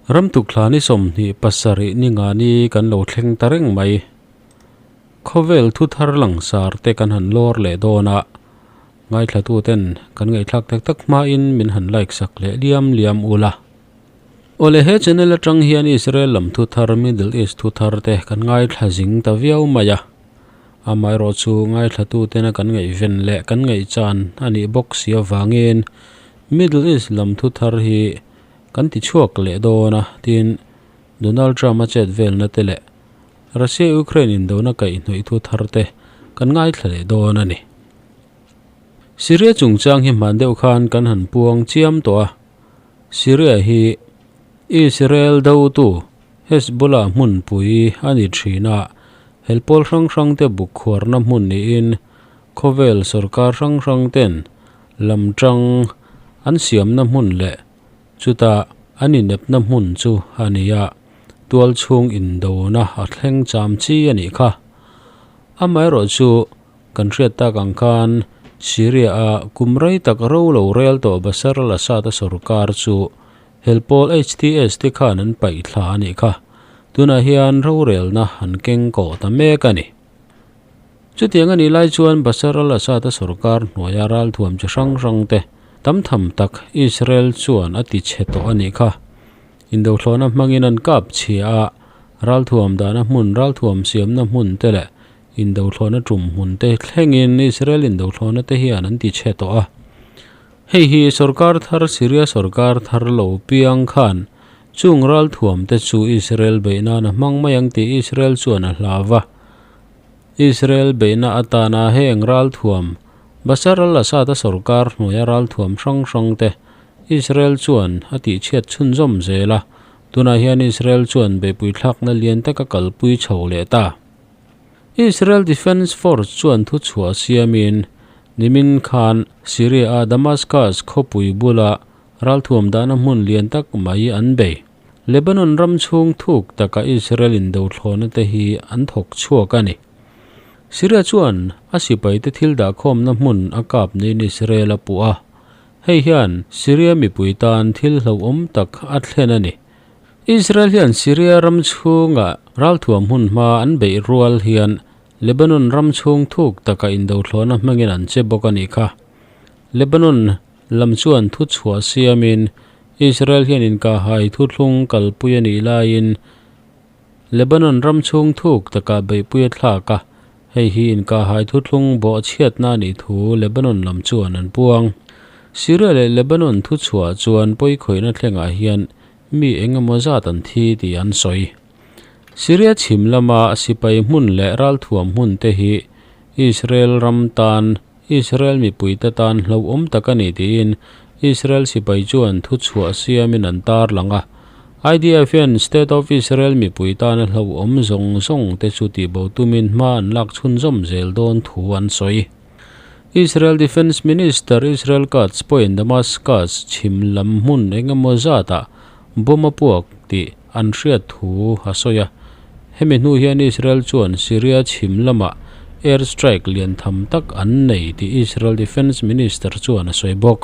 Ramtuk thla ni 27 ni nga ni kan lo thleng ta reng mai. Khawvel thu thar langsar te kan han lawr leh dawn a, ngaithla ten kan ngaihthlak tak tak hmain min han like sak leh liam liam ula. Awle he channel atang hian Israel lam thu thar Middle East thu thar te kan ngaithla zing ta viau mai a. Amaherawh chu ngaithla tu tena kan ngaihven leh kan ngaihchan anih bawk si avangin Middle East lam thu thar hi kan ti chhuak leh dawn a tin Donald Trump a chet velna te leh Russia Ukraine indona kaihhnawih thu thar te kan ngaithla leh dawn a ni. Syria chungchang hi hman deuh khan kan han puang chiam tawh a, Syria hi Israel dotu Hezbollah hmunpui a ni thin a, helpawl hrang hrang te buk khuarna hmun niin khawvel sorkar hrang hrang ten lam tang an siamna hmun leh chutah an inepna hmun chu a ni a, tual chhung indona a thleng cham chi a nih kha. Amaherawh chu kan hriat tak ang khan Syria a kum rei tak ro lo rel tawh Bashar al-Assad a sorkar chu Helpawl HTS te khan an paih thla a nih kha. Tunah hian rorelna an keng kawh ta mek a ni. Chutiang a nih lai chuan Bashar al-Assad a sorkar hnuaia ralthuam chi hrang hrang te tam tham tak Israel chuan a ti chhe tawh a nih kha. Indothlawhna hmangin an kap chhia a, ralthuam dahna hmun ralthuam siamna hmun te leh indothlawhna tum hmun te thlengin Israel indothlawhna te hian an ti chhe tawh a. Hei hi sorkar thar Syria sorkar thar lo piang khan chung ralthuam te chu Israel beih nan a hmang mai ang tih Israel chuan a hlau va. Israel beihna atana heng ralthuam Bashar al-Assad a sorkar hnuaia ralthuam hrang hrang te Israel chuan a tihchhiat chhunzawm zel a, tunah hian Israel chuan beihpui thlakna lian taka kalpui chho leh ta. Israel Defense Force chuan thu chhuah siamin nimin khan Syria a Damascus khawpui bula ralthuam dahna hmun lian tak mai an bei. Lebanon ram chhung thuk taka Israel indothlawhna te hi an thawk chhuak a ni. Syria chuan a sipaite thil dahkhawmna hmun a kap niin Israel a puh a, hei hian Syria mipui tan thil hlauhawm tak a thlen a ni. Israel hian Syria ram chhunga ralthuam hmun hma an beih rual hian Lebanon ram chhung thuk taka indothlawhna hmangin an che bawk a nih kha. Lebanon lam chuan thu chhuah siamin Israel hian inkahhai thuthlung kalpui a nih laiin Lebanon ram chhung thuk taka beihpui a thlak a, hei hi inkahhai thuthlung bawhchhiatna a nih thu Lebanon lam chuan an puang. Syria leh Lebanon thu chhuah chuan pawikhawihna thlengah hian Mi eng emaw zat an thi tih an sawi. Syria chhim lama sipai hmun leh ralthuam hmun te hi Israel ram tan, Israel mipuite tan hlauhawm tak a ni tiin Israel sipai chuan thu chhuah siamin an tarlang a. IDF hian State of Israel mipui tana hlauhawm zawng zawng te chu tihbo tumin hma an lak chhunzawm zel dawn thu an sawi. Israel Defence Minister Israel Katz pawhin Damascus chhim lam hmun eng emaw zatah bomb a puak tih an hriat thu a sawi a. Hemi hnu hian Israel chuan Syria chhim lamah air strike lian tham tak an nei tih Israel Defence Minister chuan a sawi bawk.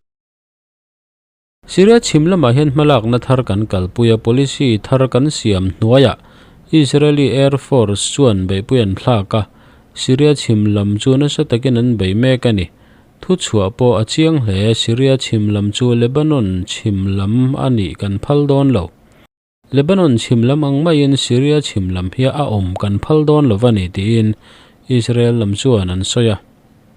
Syria chhim lamah hian hmalakna thar kan kalpui a, policy thar kan siam hnuaiah Israeli Air Force chuan beihpui an thlak a, Syria chhim lam chu nasa takin an bei mek a ni. Thu chhuah pawh a chiang hle, Syria chhim lam chu Lebanon chhim lam a nih kan phal dawn lo. Lebanon chhim lam ang maiin Syria chhim lam hi a awm kan phal dawn lo a ni tiin Israel lam chuan an sawi a.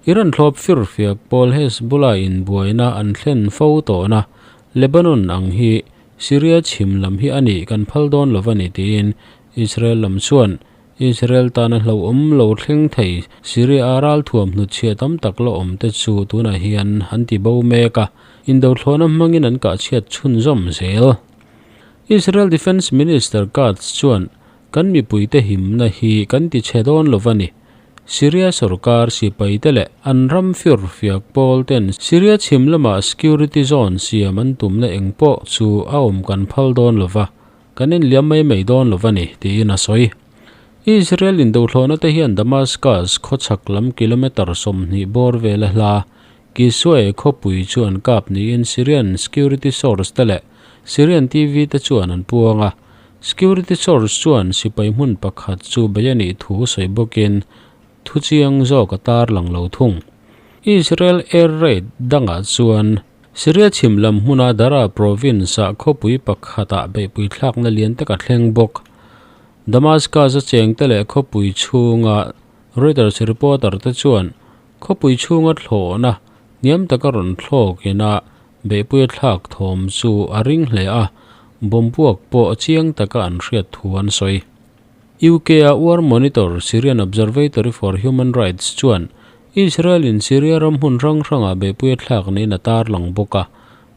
Iran thlawp firfiak pawl Hezbollah in buaina an thlen fo tawhna Lebanon ang hi Syria chhim lam hi a nih kan phal dawn lo a ni tiin Israel lam chuan Israel tana hlauhawm lo thleng thei Syria-a ralthuam hnutchhiah tam tak la awm te chu tunah hian an ti bo mek a, indothlawhna hmangin an kahchhiat chhunzawm zel. Israel Defence Minister Katz chuan, Kan mipuite himna hi kan ti chhe dawn lo a ni. Syria sorkar sipaite leh an ram firfiak pawl ten Syria chhim lama security zone siam an tumna eng pawh chu a awm kan phal dawn lo va. Kan inliam mai mai dawn lo a ni, tiin a sawi. Israel indothlawhna te hian Damascus khawchhak lam kilometre 20 bawr vela hla Kisweh khawpui chu an kap niin Syrian security source te leh Syrian TV te chuan an puang a. Security source chuan sipai hmun pakhat chu bei a nih thu sawi bawkin thu chiang zawk a tarlang lo thung. Israel air raid dangah chuan Syria chhim lam hmuna Daraa province-ah khawpui pakhatah beihpui thlakna lian tak a thleng bawk. Damascus-a chengte leh khawpui chhunga Reuters reporter te chuan khawpui chhunga thlawhna hniam taka rawn thlawk ina beihpuia thlak thawm chu a ring hle a, bomb puak pawh chiang taka an hriat thu an sawi. UK-a War Monitor, Syrian Observatory for Human Rights chuan Israel-in Syria ram hmun hrang hrangah beihpuia thlak niin a tarlang bawk a.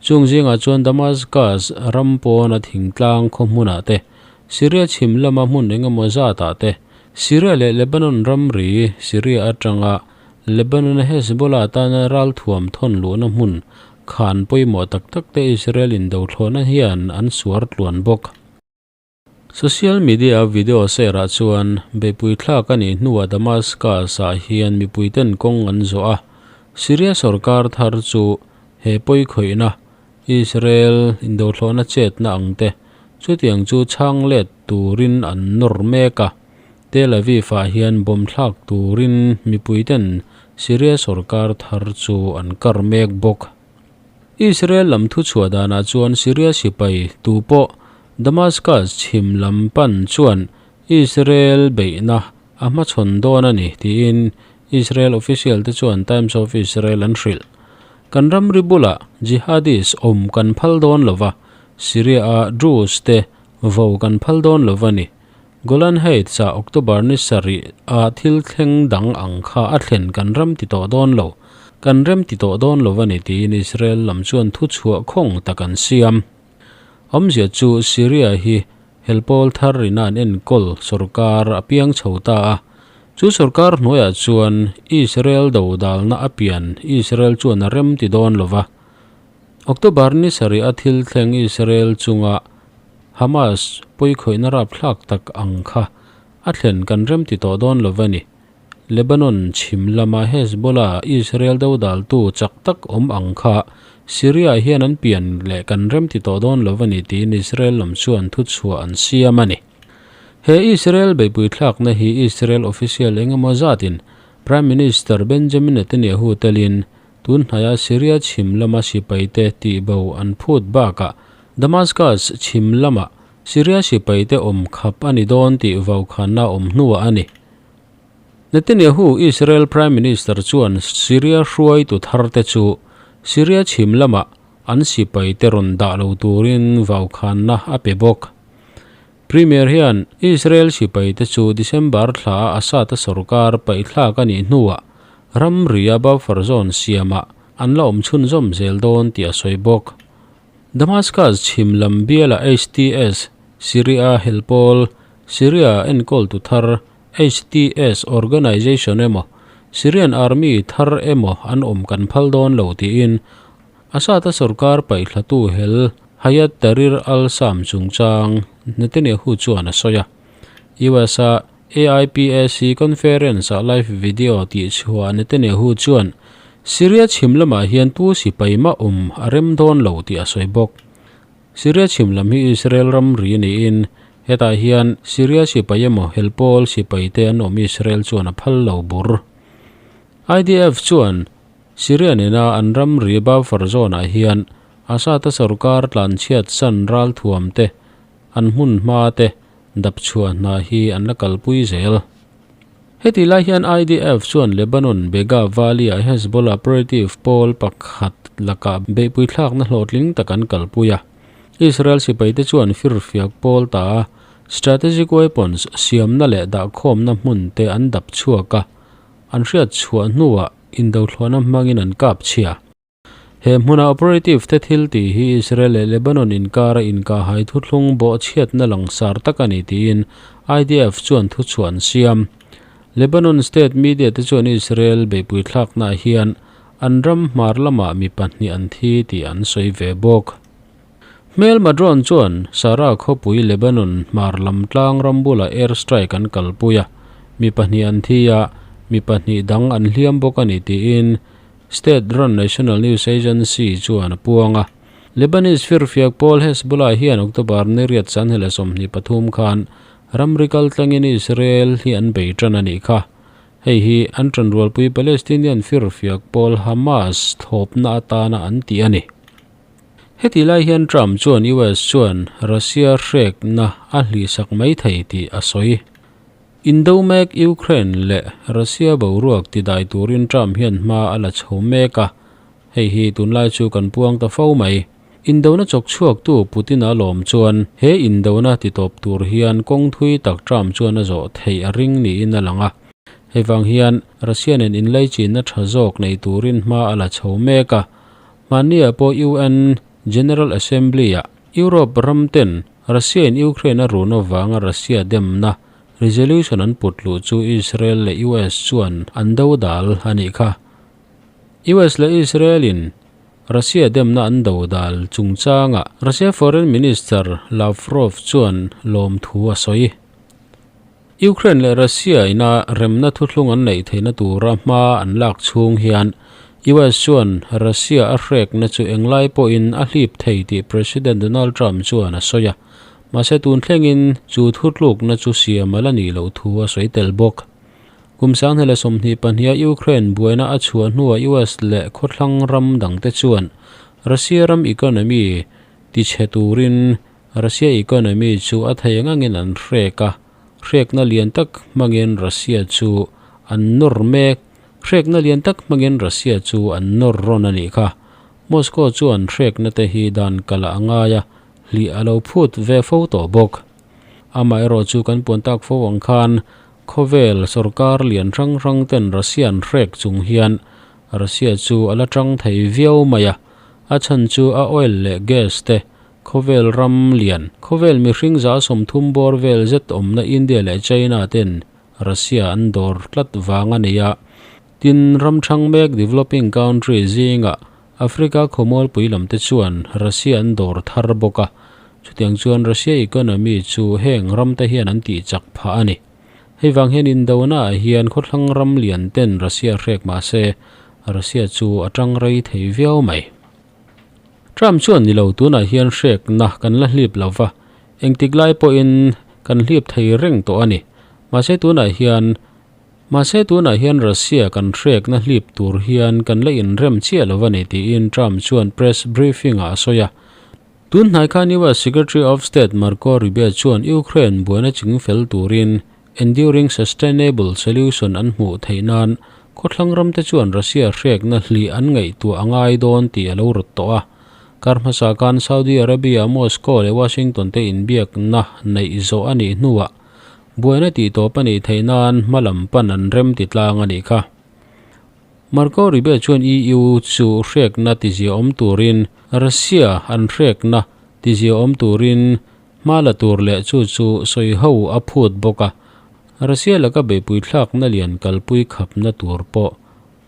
Chung zingah chuan Damascus ram pawna thingtlang khaw hmunah te, Syria chhim lama hmun eng emaw zatah te, Syria leh Lebanon ramri, Syria atanga Lebanon-a Hezbollah tana ralthuam thawn luhna hmun khan pawimawh tak tak te Israel-in dothlawhna hian an suar tluan bawk. Social media-a video share-ah chuan beihpui thlak a nih hnuah Damascus-ah hian mipuiten kawng an zawh a, Syria sorkar thar chu he pawi khawihna, Israel indothlawhna chetna ang te chutiang chu chhang let turin an nawr mek a. Tel Aviv-ah hian bomb thlak turin mipuiten Syria sorkar thar chu an kar mek bawk. Israel lam thuchhuah danah chuan Syria sipai tu pawh Damascus chhim lam pan chuan Israel beihna a hmachhawn dawn a ni tiin Israel official te chuan Times of Israel an hrilh. Kan ramri bulah jihadist awm kan phal dawn lova, Syria-a Druze te vo kan phal dawn lova ni. Golan Heights-ah October ni sarih ah thil thleng dang ang kha a thlen kan ram ti tawh dawn lo, kan rem ti tawh dawn lo a ni tiin Israel lam chuan thuchhuah khawng tak an siam. Awmzia chu Syria hi helpawl thar ina an enkawl sorkar a piang chho ta a, chu sorkar hnuaiah chuan Israel dodalna a pian Israel chuan a rem ti dawn lo va. October ni sarih a thil thleng Israel chunga Hamas pawikhawihna rapthlak tak ang kha a thlen kan remti tawh dawn lo va ni. Lebanon chhim lama Hezbollah Israel dodaltu chak tak awm ang kha Syria hian an pian leh kan remti tawh dawn lo va ni tiin Israel lam chuan thuchhuah an siam a ni. He Israel beihpui thlakna hi Israel official eng emaw zatin Prime Minister Benjamin Netanyahu telin Tun hnaia Syria chhim lama sipaite tihbo an phut bakah Damascus chhim lama Syria sipaite awm khap a ni dawn tih vaukhanna awm hnuah a ni. Netanyahu, Israel Prime Minister chuan Syria hruaitu tharte chu Syria chhim lama an sipaite rawn dah lo turin vaukhanna a pe bawk. Premier hian Israel sipaite chu December thla a Assad-a sorkar paihthlak a nih hnuah ramria buffer zone siamah an la awm chhunzawm zel dawn tih a sawi bawk. Damascus chhim lam biala HTS, Syria helpawl, Syria enkawltu thar HTS organization emaw Syrian army thar emaw an awm kan phal dawn lo tiin Assad-a sorkar paihthlatu hel Hayat Tahrir al-Sham chungchang Netanyahu chuan a sawi a. US-a AIPAC conference-ah live video tihchhuah Netanyahu chuan Syria chhim lamah hian tu sipai mah awm a rem dawn lo tih a sawi bawk. Syria chhim lam hi Israel ramri niin hetah hian Syria sipai emaw helpawl sipaite an awm Israel chuan a phal lo bur. IDF chuan Syria nena an ramri buffer zone-ah hian Assad-a sorkar tlanchhiat san ralthuam te, an hmun hma te dap chhuah hna hi an la kalpui zel. Heti lai hian IDF chuan Lebanon Bega Valley-ah Hezbollah operative pawl pakhat lakah beihpui thlakna hlawhtling tak an kalpui a. Israel sipaite chuan firfiak pawl ta a, strategic weapons siamna leh dahkhawmna hmun te an dap chhuak a, an hriat chhuah hnuah Indothluahna hmangin an kap chhia. He hmuna operative te thil tih hi Israel leh Lebanon inkara inkahhai thuthlung bawhchhiatna langsar tak a ni tiin IDF chuan thuchhuah an siam. Lebanon state media te chuan Israel beihpui thlaknaah hian an ram hmar lamah mi pahnih an thi tih an sawi ve bawk. Hmelma drone chuan Sarah khawpui Lebanon hmar lam tlang ram bulah air strike an kalpui a, mi pahnih an thi a, mi pahnih dang an hliam bawk a ni tiin state run National News Agency chuan a puang a. Lebanese firfiak pawl Hezbollah hian October ni riat Sanhela 23 khan ramri kal tlangin Israel hi an bei tan a nih kha. Hei hi an tanrualpui Palestinian firfiak pawl Hamas thlawpna atana an ti a ni. Heti lai hian Trump chuan US chuan Russia hrekna a hlihsak mai thei tih a sawi. Indo mek Ukraine leh Russia boruak tidai turin Trump hian hma a la chho mek a. Hei hi tunlai chu kan puang ta fo mai. Indona chawk chhuak tu Putin a lawm chuan he indona titawp tur hian kawng thui tak Trump chuan a zawh theih a ring niin a lang a. Hei vang hian Russia nen inlai chinna tha zawk nei turin hma a la chho mek a. Hmania pawh UN General Assembly a Europe ramten Russia in Ukraine a run avanga Russia demna resolution an put luh chu Israel leh US chuan an do dal a nih kha. US leh Israel in Russia demna an do dal chungchanga Russia Foreign Minister Lavrov chuan lawm thu a sawi. Ukraine leh Russia ina remna thuthlung an neih theihna tura hma an lak chhung hian US chuan Russia a hrekna chu englai pawhin a hlip thei tih President Donald Trump chuan a sawi a. Mahse tun thlengin chu thutlukna chu siam ala nih loh thu a sawi tel bawk. Kum 2022 Ukraine buaina a chhuah hnuah US leh khawthlang ram dangte chuan Russia ram economy ti chhe turin Russia economy chu a thei angangin an hrek a. Hrekna lian tak hmangin Russia chu an nawr mek. Hrekna lian tak hmangin Russia chu an nawr rawn a nih kha. Moscow chuan hrekna te hi dan kala angai a, hlih a lo phut ve fo tawh bawk. Amaherawh chu kan puan tak fo ang khan khawvel sarkar lian hrang hrang ten Russia an hrek chung hian Russia chu a la tang thei viau mai a. A chhan chu a oil leh gas te khawvel ram lian khawvel mihring za 30 bawr vel zet awmna India leh China ten Russia an dawr tlat wang a nei a. Tin ram thang mek developing country zinga Africa khawmual pui lam te chuan Russia an dawr thar bawk a. Chutiang chuan Russia economy chu heng ram te hian an tih chak pha a ni. Hei wang hian Indona ah hian khawthlang ram lian ten Russia hrek mah se Russia chu a tang rei thei viau mai. Trump chuan ni lo tunah hian hrek na kan la hlip lova engtik lai pawhin kan hlip thei reng tawh a ni. Mahse tunah hian Mahse tunah hian Russia kan hrek na hlip tur hian kan la inrem chiah lova ni tiin Trump chuan press briefing ah a sawi a. Tun hnai khan US Secretary of State Marco Rubio chuan Ukraine buaina chingfel turin enduring sustainable solution an hmuh theih nan khawthlang ram te chuan Russia hrek na hlih an ngaih tuah angai dawn tih a lo rawt tawh a. Kar hmasa khan Saudi Arabia, Moscow leh Washington te inbiak na neih zawh a nih hnuah buaina tih tawp a nih theih nan hmalam pan an rem ti tlang a nih kha. Marco Rubio chuan EU chu hrek na ti zia awm turin Russia an hrek na ti zia awm turin hma la tur leh chu chu sawi ho a phut bawk a. Russia laka beipui thlak na lian kalpui khap na tur pawh.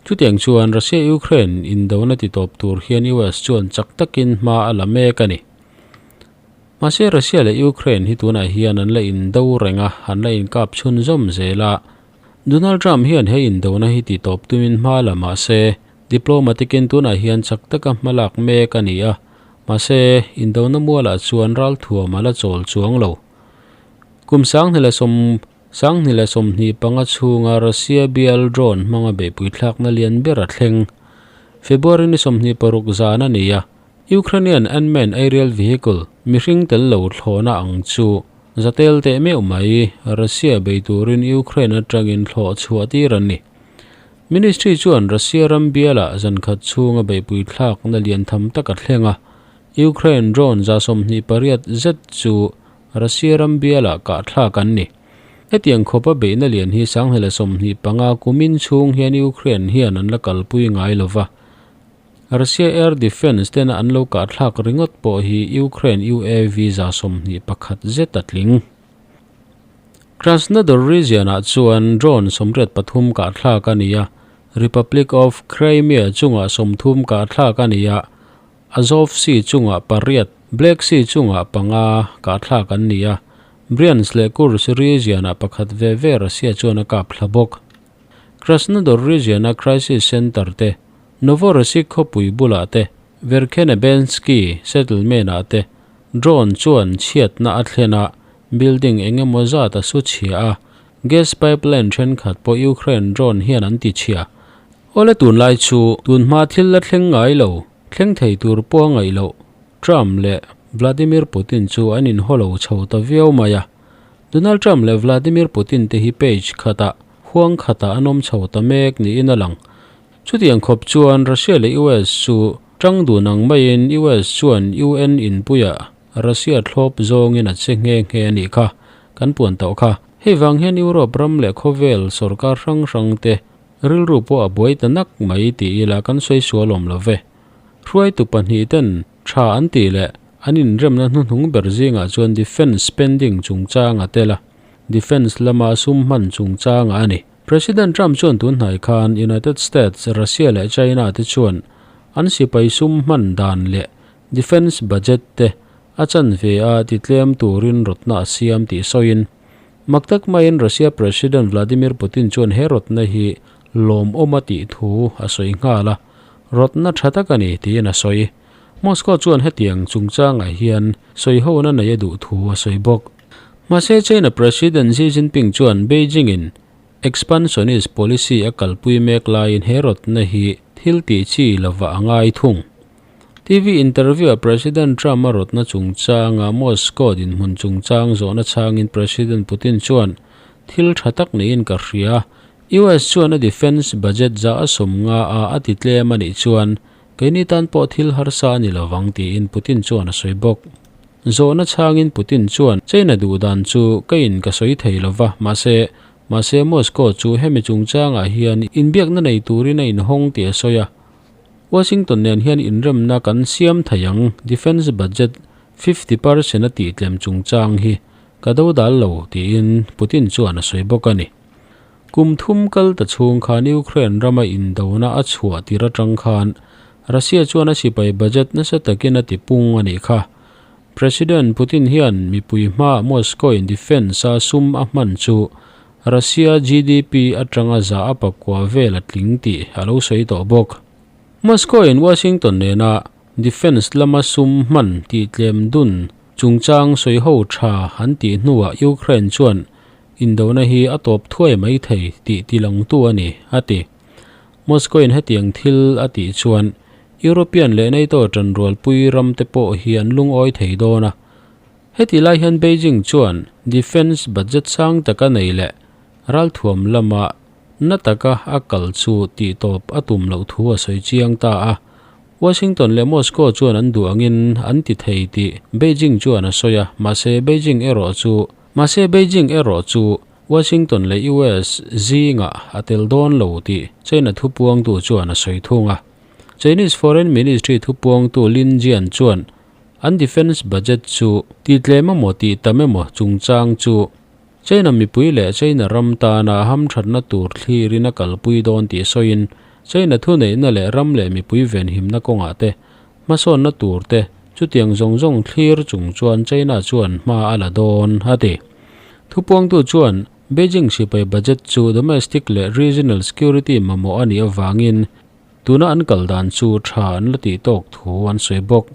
Chutiang chuan Russia Ukraine Indona ti tawp tur hian US chuan chak takin hma a la mek a ni. Mahse Russia leh Ukraine hi tunah hian an la indo renga an la inkap chhun zawm zela. Donald Trump hian he Indona hi ti tawp tumin hma la mahse diplomatikin tunah hian chak taka hma lak mek a ni a. Mahse Indona mualah chuan ral thuam a la chawl chuang lo. Kum 2025 chhunga Russia bial drone hmanga beipui thlak na lian ber a thleng. February ni 26 zan a ni a. Ukrainian unmanned aerial vehicle mihring tel lo thlawhna ang chu zatel teh meuh mai Russia bei turin Ukraine atangin thlawh chhuah tir an ni. Ministry chuan Russia ram biala zankhat chhunga beipui thlak na lian tham tak a thleng a. Ukraine drone za 28 zet chu Russia ram biala ka thlak an ni. Hetiang khopa beina lian hi 2025 kumin chhung hian Ukraine hian an la kalpui ngai lova. Russia Air Defense tena an lo ka thlak ringot pawh hi Ukraine UAV za 21 zet a tling. Krasnodar region ah chuan drone 83 ka thlak a ni a. Republic of Crimea chunga 30 ka thlak a ni a. Azov Sea chunga pariat, Black Sea chunga panga ka thlak an ni a. Bryansk leh Kursk region ah pakhat ve ve Russia chuan a kap thla bawk. Krasnodar region a crisis center te Novorossiysk khawpui bulah te Verkhonebenskiy settlement-ah te drone chuan chhiatna a thlen a, building eng emaw zat a su chhia a, gas pipeline thenkhat pawh Ukraine drone hian an ti chhia. Awle tunlai chu tunhma thil la thleng ngai lo, thleng thei tur pawh a ngaih loh. Trump leh Vladimir Putin chu an inhaw lo chho ta viau mai a. Donald Trump leh Vladimir Putin te hi page khatah, huang khatah an awm chho ta mek niin a lang. Chutiang khawp chuan Russia leh US chu tang dun ang maiin US chuan UN inpuiah Russia thlawp zawngin a che nghe nghe a nih kha kan puan tawh kha. Hei vang hian Europe ram leh khawvel sorkar hrang hrang te rilru pawh a buai ta nak mai ti ila kan sawi sual awm lo ve. Hruaitu pahnih ten tha an tih leh an inremna hnuhnung ber zingah chuan defence spending chungchang a tel a, defence lama sum hman chungchang a ni. President Trump chuan tun hnai khan United States, Russia leh China te chuan an sipai sum hman dan leh defence budget te a chanve a titlem turin rawtna a siam tih sawiin, mak tak maiin Russia President Vladimir Putin chuan he rawtna hi lawmawm a tih thu a sawi nghal a, rawtna tha tak a ni tiin a sawi. Moscow chuan hetiang chungchangah hian sawihona nei a duh thu a sawi bawk. Mahse China President Xi Jinping chuan Beijing-in expansionist policy a kalpui mek laiin he rawtna hi thil tih chi lova a ngai thung. TV interview-ah President Trump a rawtna chungchanga Moscow dinhmun chungchang zawhna chhangin President Putin chuan thil tha tak niin ka hria. US chuan a defence budget za a sawm nga a a ti tlem a nih chuan Keini tan pawh thil harsa a ni lovang tiin Putin chuan a sawi bawk. Zawhna chhangin Putin chuan China duh dan chu ka in ka sawi thei lova, mahse, mahse Moscow chu hemi chungchangah hian inbiakna nei turin a inhawng tih a sawi a. Washington nen hian inremna kan siam thei ang, defence budget 50% a tihtlem chungchang hi ka dodal lo tiin Putin chuan a sawi bawk a ni. Kum thum kal ta chhung khan Ukraine rama indona a chhuah tir atang khan Russia chuan a sipai budget nasa takin a tipung a nih kha. President Putin hian mipui hmaah Moscow in defence a sum a hman chu Russia GDP atanga za a pakua vel a tling tih a lo sawi tawh bawk. Moscow in Washington nena defence lama sum hman tihtlem dun chungchang sawi ho tha an tih hnuah Ukraine chuan Indona hi a tawp thuai mai thei tih tilangtu a ni, a ti. Moscow-in hetiang thil a tih chuan European leh NATO ṭanrualpui ramte pawh hi an lungawi thei dawn a. Heti lai hian Beijing chuan defence budget sang taka nei leh ralthuam lama na taka a kal chu tihtawp a tum loh thu a sawi chiang ta a. Washington leh Moscow chuan an duh angin an ti thei tih Beijing chuan a sawi a, mahse Beijing erawh chu Mahse Beijing erawh chu Washington leh US zingah a tel dawn lo tih China thupuangtu chuan a sawi thung a. Chinese Foreign Ministry thupuangtu Lin Jian chuan an defence budget chu tihtlem emaw tih tam emaw chungchang chu China mipui leh China ram tana hamthatna tur thlirin a kalpui dawn tih sawiin China thuneihna leh ram leh mipui venhimna kawngah te Hmasawnna tur te chutiang zawng zawng thlir chung chuan China chuan hma a la dawn, a ti. Thupuangtu chuan Beijing sipai budget chu domestic leh regional security mamawh a nih avangin tuna an kal dan chu tha an la tih tawk thu an sawi bawk.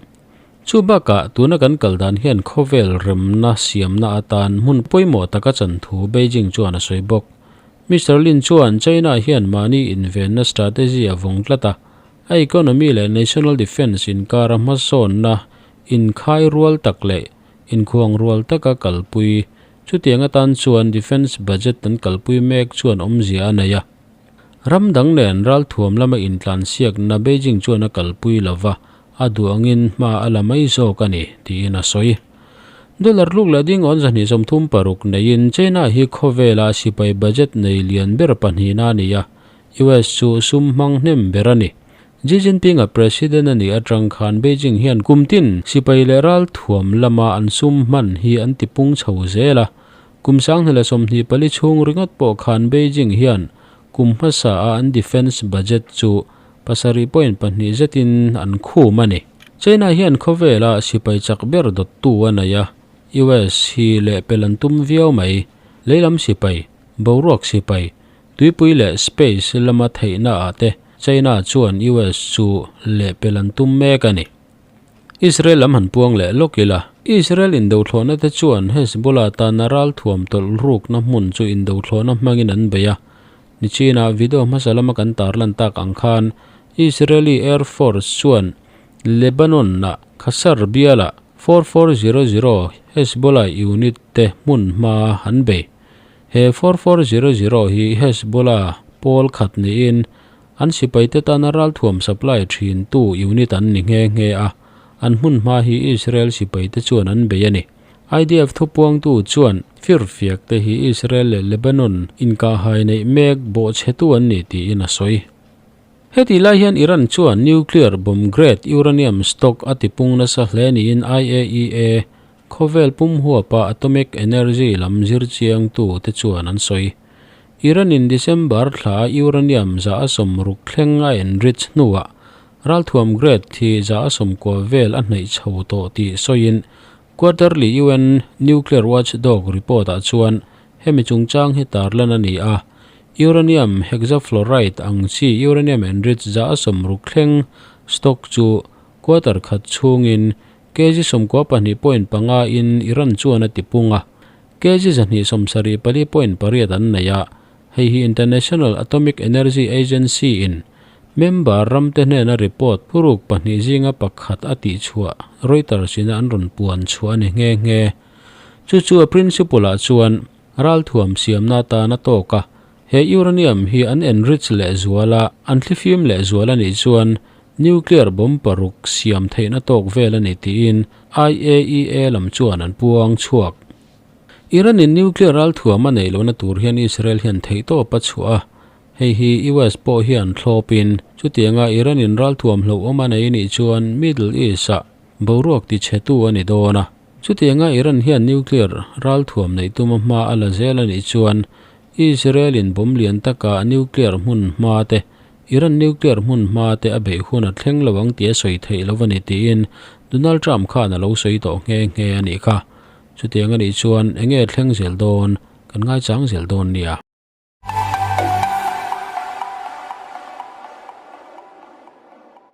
Chu bakah tuna kan kal dan hian khawvel remna siamna atan hmun pawimawh taka chan thu Beijing chuan a sawi bawk. Mister Lin chuan China hian mahni invenna strategy a vawng tlat a, A economy leh national defence inkara hmasawnna inkhai rual tak leh inkhuang rual taka kalpui chutiang atan chuan defence budget an kalpui mek chuan awmzia a nei a. Ram dang nen ralthuam lama intlansiakna Beijing chuan a kalpui lova, a duh angin hma a la mai zawk a ni, tiin a sawi. Dollar tluk leh ding awn 236 neiin China hi khawvela sipai budget nei lian ber pahnihna a ni a, US chu sum hmang hnem ber a ni. Xi Jinping-a president a nih atang khan Beijing hian kum tin sipai leh ral thuam lama an sum hman hi an ti pung chho zel a. Kum 2024 chhung ringawt pawh khan Beijing hian kum hmasa a an defence budget chu 7.2 zetin an khum a ni. China hian khawvela sipai chak ber dawttu a nei a, US hi lehpel an tum viau mai. Leilam sipai, boruak sipai, Tuipui leh space lama theihna ah te China chuan US chu lehpel an tum mek a ni. Israel lam han puang leh lawk ila, Israel indothlawhna te chuan Hezbollah tana ralthuam tawlh rukna hmun chu indothlawhna hmangin an bei a. Nichina video hmasa lama kan tarlan tak ang khan Israeli Air Force chuan Lebanon-a Qasr bialah 4400 Hezbollah unit te hmun hma an bei. He 4400 hi Hezbollah pawl khat niin an sipaite tana ralthuam supply thin tu unit an ni nghe nghe a, an hmun hma hi Israel sipaite chuan an bei a ni. IDF thupuangtu chuan firfiak te hi Israel leh Lebanon inkahhai neih mek bawhchhetu an ni tiin a sawi. Heti lai hian Iran chuan nuclear bomb grade uranium stock a tipung nasa hle niin IAEA khawvel pum huapa atomic energy lam zir chiangtu te chuan an sawi. Iran in December thla uranium 160 thleng a enrich hnuah ralthuam grade hi 190 vel a hnaih chho tawh tih sawiin quarterly UN nuclear watchdog report ah chuan hemi chungchang hi tarlan a ni a. Uranium hexafluoride ang chi uranium enrich 160 thleng stock chu quarter khat chhungin kg 12.5 in Iran chuan a tipung a. Kg 274.8 an nei a. Hei hi International Atomic Energy Agency in member ramte hnena report phuruk pahnih zinga pakhat a tih chhuah Reuters in an rawn puan chhuah a ni nghe nghe. Chu chu a principle ah chuan ralthuam siamna tana tawk a. He uranium hi an enrich leh zuala an thlifim leh zual a nih chuan nuclear bomb paruk siam theihna tawk vel a ni tiin IAEA lam chuan an puang chhuak. Iran in nuclear ralthuam a nei lohna tur hian Israel hian theih tawp a chhuah a. Hei hi US pawh hian thlawpin chutianga Iran in ralthuam hlauhawm a nei nih chuan Middle East ah boruak tichhetu a ni dawn a. Chutianga Iran hian nuclear ralthuam neih tuma hma a la zel a nih chuan Israel in bomb lian taka nuclear hmun hma te Iran nuclear hmun hma te a beih hun a thleng lo ang tih a sawi theih lo a ni tiin Donald Trump khan a lo sawi tawh nghe nghe a nih kha. Chutiang a nih chuan enge thleng zel dawn kan ngai chang zel dawn nia.